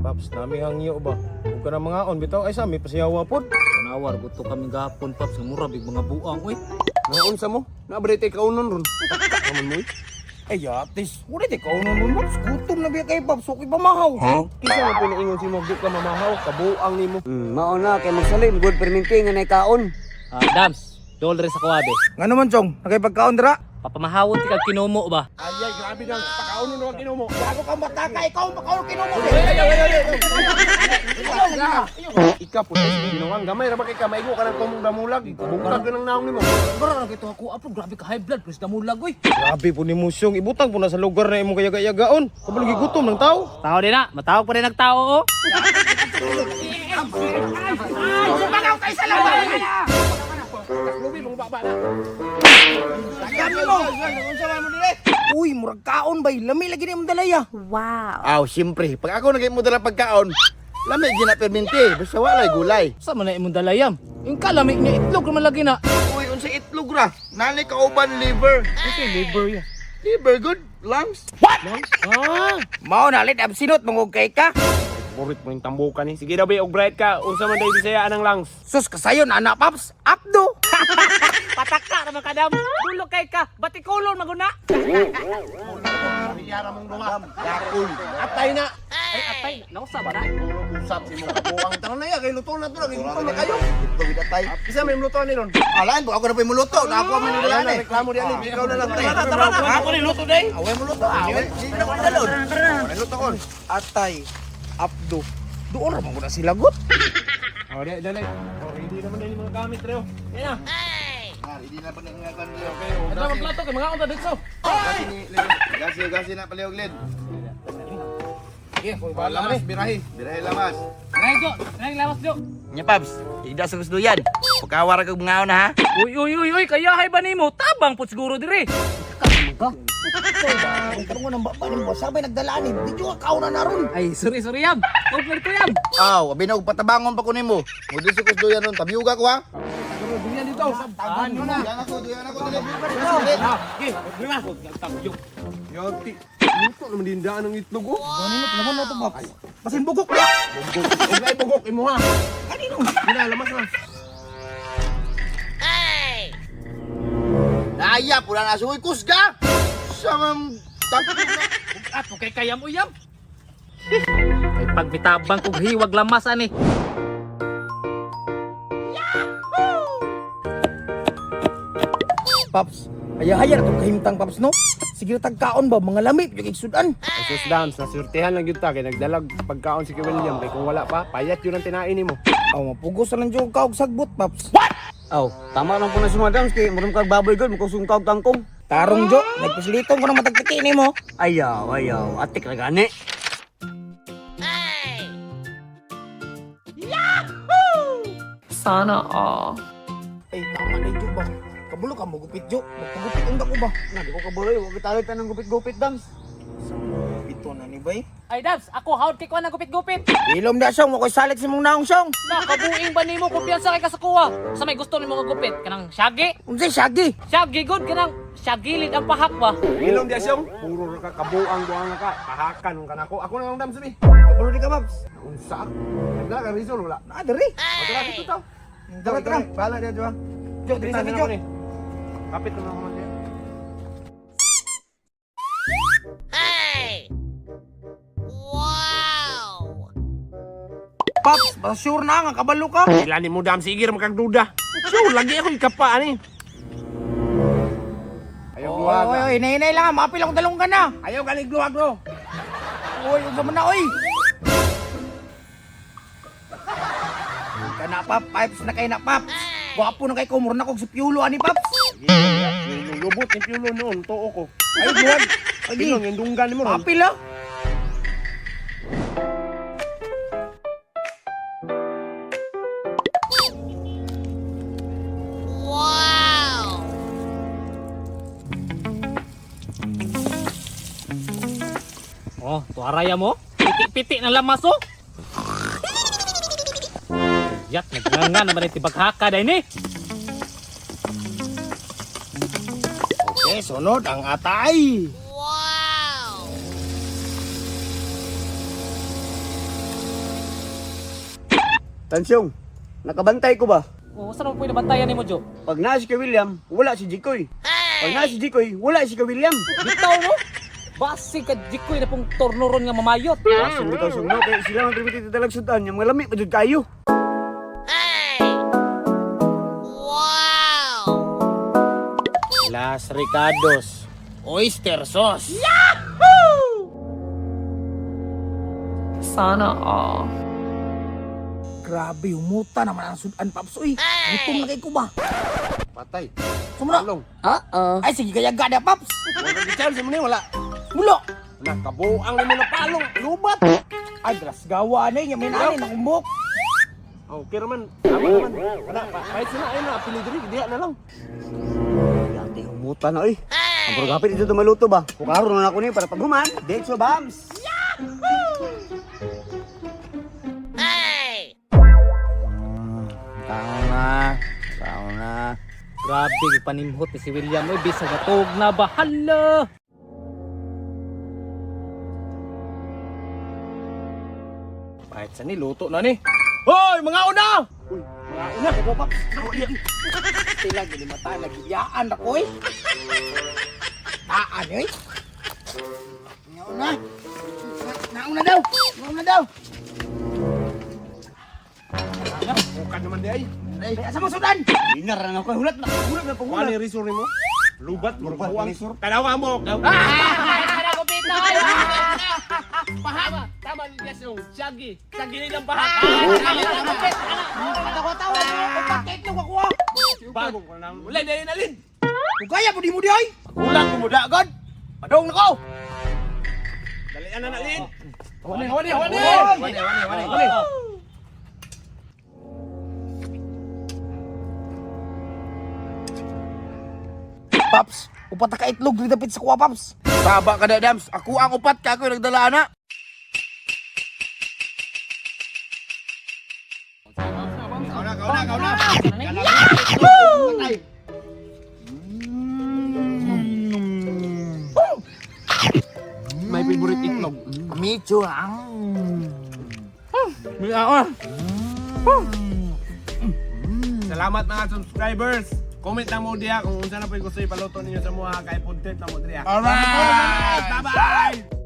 Paps, nami hangyo ba? Huwag ka na mga on bitaw ay sa mi pasiyawa pod. Tanawar gusto kami gahapon, Paps, nga mura big mga buang oy. Naunsa mo? Nabrete kaunon ron. Taka man mo eh. Ay, yatis. Wala di kaunon nun, Paps. Gutom na biya kay Paps. Okay pa mahaw. Huh? Kinsa man po ingon si mo di ka mamahaw, kabuang nimo. Mao na kay magsalim good perminti nga nay kaon. Ah, Dams, dol rin sa kuwabe. Nga naman, Chong. Nakipagkaon dira. Papamahawon ti kag kinumo ba? Ay ay, grabe nang pakaunon wa kinumo. Gago kang bataka. Ikaw ang makaon kinumo. Ika po ginawa gamay ra ba kay ka maigo ka ng tumong damulag. Bungkag ka ng naong nimo. Bara na kito ako apo, grabe ka high blood, plus damulag oy. Grabe po ni Musyong. Ibutang po na sa lugar na imong kayaga-yagaon. Kabalo gigutom ng tao. Tao din na, matawag pa rin nagtao oh. Lubi mong baba na. Uy, murag kaon bay. Lami lagi ni imong dalaya. Wow. Aw, siyempre, pag ako nagay mo dala pagkaon, lami gina perminti, basta walay gulay. Sa man na imong dalayam? Yung kalami niya itlog man lagi na. Uy, unsa itlog ra? Nani kauban liver. Okay, liver ya. Liver good, lungs. Ah, Mao na lit absinot mangog kay ka. Borit mo yung tambukan ni. Sige daw bay og bright ka. Unsa man day Bisaya anang lungs? Sus kasayon ana Paps. Apdo. Pataka naman kadam. Dulo kay ka, batikulon maguna. Pamilyara mong duha. Dakol. Atay na. Ay atay, nausa ba na? Puro usap si mong kabuang. Tara na ya kay luto na to lagi gutom na kayo. Itlog with atay. Isa may luto ni ron. Alaan, ako na pa muluto, na ako man Wala nila na eh. reklamo di ali. Ikaw na lang. Tara na, tara na. Ako ni luto day. Away mo luto, away. Di na ko dalon. Away luto kon. Atay. Apdo. Doon ra man ko na silagot. Oh, di dali. Oh, hindi naman dali mga gamit reo. Yan na. Ah, hindi na pa nga kan. Okay, Ito ang plato kay mga unta dito. Gasi, gasi na palihog lid. Sige, kung Lamas, birahi. Birahi lamas. Ray jo, ray lawas jo. Nya Pabs, igda sa kusduyan. Pagkawara kag mga na ha. Uy uy uy uy, kaya hay ba nimo? Tabang pud siguro dire. Kung karungan ang baba nimo, sabay nagdala ni. Di ka kaon na naron. Ay, sorry sorry yam. Og to yam. Aw, abi na og patabangon pa ko nimo. Mudi sa kusduyan ron, tabiyuga ko ha. Duyan dito. Tagan mo na. Duyan ako, duyan ako dali. Yati. Luto naman din daan ng itlog oh. Ganino naman na to Paps. Basin bugok na. Bugok. Huwag ay bugok imo ha. Kanino? Gina lamas na. Naya, pula na suoy kusga. Sa mam tapos na. At kay kayam uyam. Ay pagmitabang kog hiwag lamas ani. Paps, haya-haya na tong kahimtang Paps no. Sige na tagkaon ba mga lami yung igsudan. Jesus Dams, nasurtihan lang gyud ta kay nagdalag pagkaon si Kuya William kay kung wala pa, payat yun ang tinain nimo. Aw mapugos na lang jud ka og sagbot Paps. Aw, tama lang po na si Madams kay murag kag baboy gud mukusong kag kangkong. Tarong jo, nagpasliton ko na matagtiki nimo. Ayaw, ayaw, atik ra gani. Sana all. Ay tama na jo ba. Kabulo ka mo gupit jo. Magpagupit unta ko ba? Na di ko kabuloy, wa kita tanang gupit-gupit Dams. Ito na ni bay. Ay Dabs, ako hawd kay kuan gupit-gupit. Ilom da siyong, wako'y salit si mong naong siyong. Na kabuing ba nimo kumpiyansa kay kasakuha? Sa may gusto nimo nga gupit kanang shaggy. Unsay shaggy? Shaggy good kanang shagilid ang pahak ba. Ilom di asyong, puro ra ka kabuang buang ka, pahakan ka nako. Ako na lang Dams bi. Kabulo di ka Paps. Unsa? Nagdala ka reason wala. Na diri. O, Tara dito taw. Tara tara. Bala diya jo. Jo, diri sa jo. Kapit na naman diya. Paps, basta sure na nga kabalo ka. Ila ni mo Dams sige ra makagduda. Sure lagi ako ikapa ani. Ayaw Oy, gluwag. oy, oy, hinay-hinay lang ha. Maapil akong dalong ka na. Ayaw galing gluwag no. Oy, unsa man na, oy. Kana pap, pipes na kay na paps. Gwapo na kay ko, mura na kog si Piulo ani paps. Yung lubot ni Piulo noon, tuo ko. Ayaw gluwag. Agi. Pilong yung dunggan nimo ron. Maapil ah. Oh, tuaraya mo. Piti-piti ng lamas oh. Yak, nagnanga naman yung tibaghaka dahil ni. Okay, sunod ang atay. Tansyong, nakabantay ko ba? Oh, saan mo pwede bantayan nimo, Jo? Pag naa si ka William, wala si Jikoy. Pag naa si Jikoy, wala si ka William. Bitaw no? Basi ka Jikoy na pong torno ron nga mamayot. Basin bitaw sung no kay sila man permiti dalag sudan, yang malami pa jud kayo. Las Ricados. Oyster sauce. Sana all. Grabe, humuta naman ang sudan, Paps. Uy, gutom na kay ko ba? Patay. Sumuna. Palong. Ay, sige, kaya gada, Paps. Wala ka chance mo ni wala. Mulo. Wala kabuang nimo na palong. Lubat. Ay, dras gawa na yun. May nani, nakumbok. Okay raman. Tama naman. Wala pa. Kahit sila ay na apili diri diha na lang. Yate humuta na oy. Ang puro gapit dito maluto ba? Kukaroon na ako ni para paghuman. Diretso bams. Tao na. Tao na. Grabe panimhot ni si William oy bisag natug na ba. Hala. Kahit sa ni luto na ni. Hoy, mga una! Uy, mga una, ko, Paps. Sila, gilimata, nagiyaan ako, eh. Taan, eh. Nauna. Nauna daw. Nauna daw. Bukan naman di ay. Ay, asa mo sudan? Dinar na ako hulat na. Hulat na panghulat. Wala ni resort nimo. Lubat, murag Lubat, buang. resort. Tanawa mo. Tama, tama ni Jess yung Shaggy. Shaggy nilang bahak. Tawa-tawa mo, upat ka itlog ako, ah. Bago ko na. Wala dili na lin. Kung kaya po di mo di ay. Kulang ko mo da, God. Padong na ko. Dali na na lin. Wani wani wani. Wani, wani, wani. Wani. Paps, upat ka itlog diri dapit sa kuha, Paps. Saba ka na, Dams. Ako ang upat ka ako nagdala ana. Kauna kauna kauna. My favorite itlog. Micho ang. Salamat mga subscribers. Comment lang mo diha kung unsa na po yung gusto ipaluto ninyo sa mga kay food trip na mo diha. Alright! Bye-bye!